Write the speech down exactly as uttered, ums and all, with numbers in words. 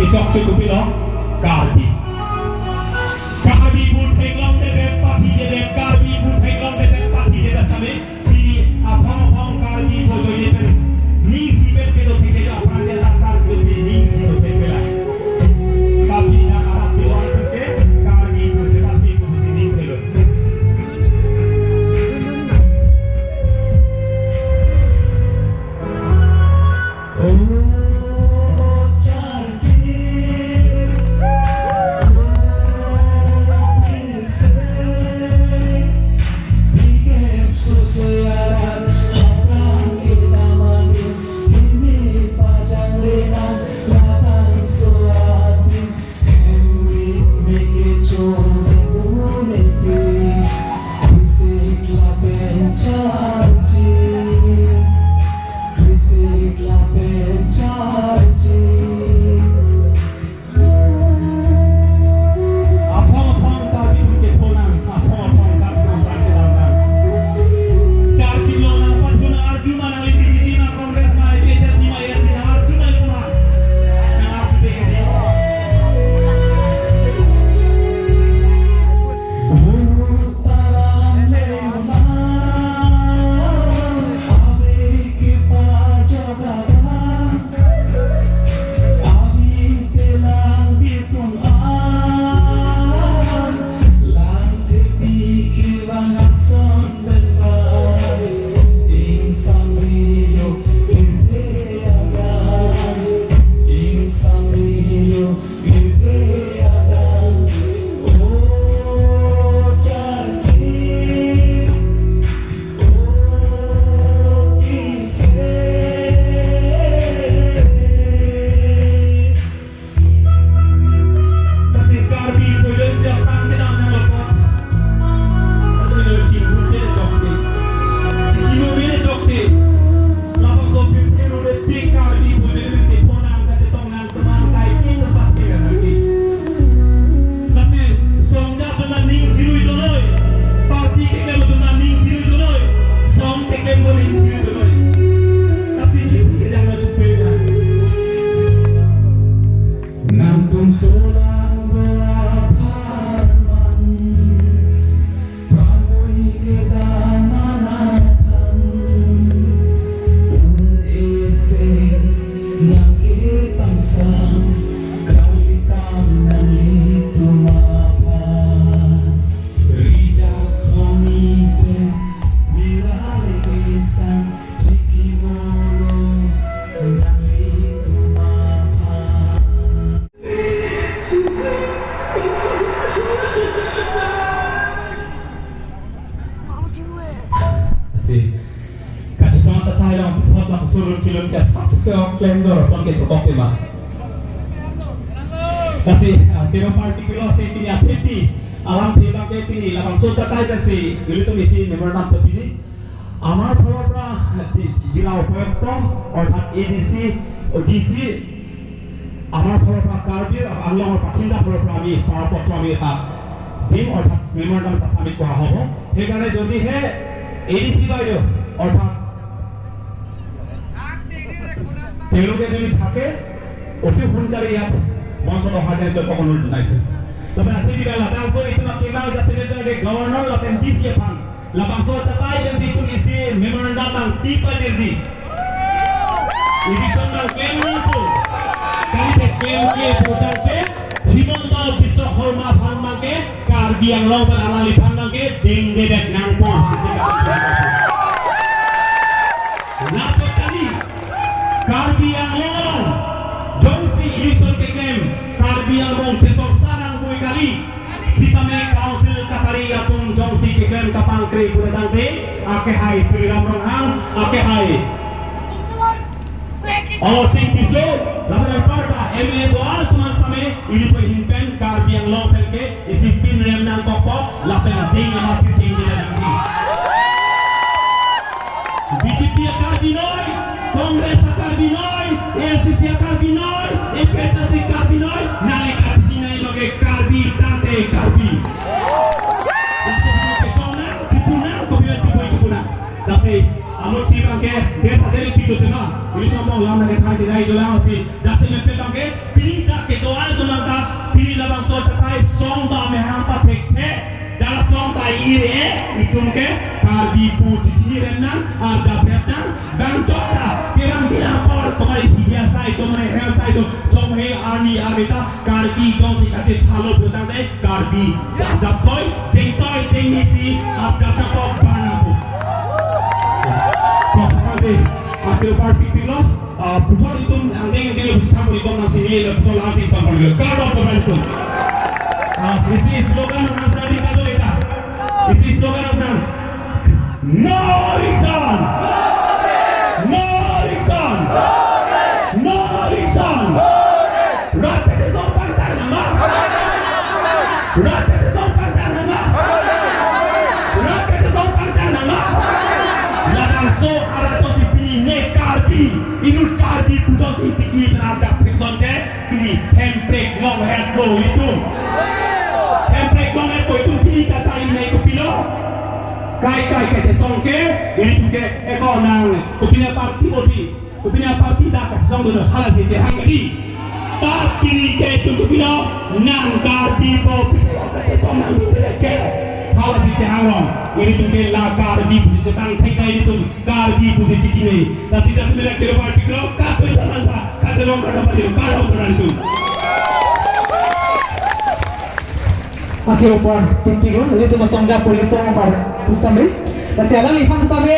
Kok cukup lo, Karbi. Karbi vote theklongledet, party ledet, Karbi vote theklongledet, party ledet same. Pini aphong aphong Karbi bojoine pen ning isi pen kedo thekthelang, aphrang dia latar kedo pen ning isi do thekthelang. Tapi na arak si orang pen ke Karbi bojoine pen kedo si ning thelo. Aphong aphong Karbi pun ke phonang, aphong aphong Karbi pun ke phonang. Charjilong nangpathu, arju ma nang B J P ma, Congress ma, A P H L C ma, A I C ma, arju ma, arju ma. Nang arju dei. Lasi song ja dona ning jirui donoi, party keklem dona ning jirui donoi, song keklem dona ning jirui donoi. Lasi ning keklem dona chupe na. Nangtum solang bola parman. Pamui kedam anathan, un ese nangkepangsam, kalitam nanglitum aphan. Rijak honi pen, mirale kesang, chikimolo nanglitum aphan. Lasi kachisong achatai along puthot lapuson kelun ke subscribe klem do, lason ke prokok tema. Lasi, ah, tema party ke lo si pini athepi alamthe abang ke pini labangso achatai pensi ilitum isi memorandum ta pini. আমাৰ ফালৰ পৰা, আহ, জি-, জিলা উপায়ুক্ত অৰ্থাৎ A D C, O' D C, আমাৰ ফালৰ পৰা কাৰ্বি আংলঙৰ প্ৰাৰ্থীৰ ফালৰ পৰা আমি স্মাৰক পত্ৰ আমি এটা দিম, অৰ্থাৎ মেমৰেণ্ডাম এটা ছাবমিট কৰা হ'ব। সেইকাৰণে যদিহে এ ডি চি বাইদেউ অৰ্থাৎ তেওঁলোকে যদি থাকে, অতি সোনকালে ইয়াত মঞ্চত অহাৰ কাৰণে তেওঁলোকক অনুৰোধ জনাইছো। Lapen athe pini labangso itum akemang jasemet ke governor lapen D C aphan labangso achatai pensi itum isi memorandum nangpi padirdi. Eviction nangklem nangpo. Kali te klemkle putangte Himanta Biswa Sarma aphan abangke Karbi Anglong pen alangliphan abangke dengdedet nangpo. Lapen kali Karbi Anglong jongsi eviction keklem, Karbi Anglong chesong sa nangpui kali. Sitame council katari atum jongsi keklem kapangkre pura tangte, akehai Tuliram Ronghang, akehai Amarsing Tisso, lapen anparta M L A do-an atum an same, ili pu ahin pen Karbi Anglong pen ke isi pinrem nangkokpo, lapen ding amat si ding nangji. B J P a-Karbi noi, Congress a-Karbi noi, A I C C a-Karbi noi, A P H L C a-Karbi noi, nangli kachinai loge Karbi tangte Karbi. Laso ke tong nang, chipu nang, kopi chipu chipu nang. Lasi, Alo pi abangke, de pha de pi do tema. Ilitum abang lam nangkethang ke dai dolang si. Jasemet pi abangke, pini ta kedo-an atum ta, pini labangso achatai asong ta mehang pathek the. Jala asong ta ire, itum ke Karbi pu chini rem nang, arjap rem nang, bang chok ta, pirang bilang apor, tomai hidia sai, tomai hel sai, to, tomai army, army ta, Karbi jongsi kachephalo pu tangte, Karbi arjap toi, jeng toi, jeng ni si, arjap ta pok bana pu. Kok tangte, akhir party pilo, ah, puthot itum angdeng angdeng lo bistang puri bom nang sini lo puthot lang si pam puri lo. Kardom puri itum. Ah, isi slogan nang sa di kado ita. Isi slogan nang sa. No election! No election! No election! Rat Chakhesang pangthang nangma! Rat Chakhesang pangthang nangma! Rat Chakhesang pangthang nangma! Labangso arat si pini ne Karbi, inut Karbi pu jongsi tiki pen arjap phikson ke, pini Hemprek longhet lo itum. Hemprek longhet lo itum pini kachari nai kopilo. Kai kai kachesong ke, ilitum ke eko nang kopine party odi. Kopine party ta kachesong do hala si chehang di. Ta pini ke itum kopilo nang Karbi pu kachesong nang kopine ke. Hala si chehang rong. Ilitum ke la Karbi pusi chetang thek kai itum. Karbi pusi chikine. Lasi jasemet kero party kero, kato ita mantha, kato long kada party, kalong kada itu. Akhir upar, tingki gun, ilitum asong ja puri song apar, pusame. Lasi alanglitum pusame.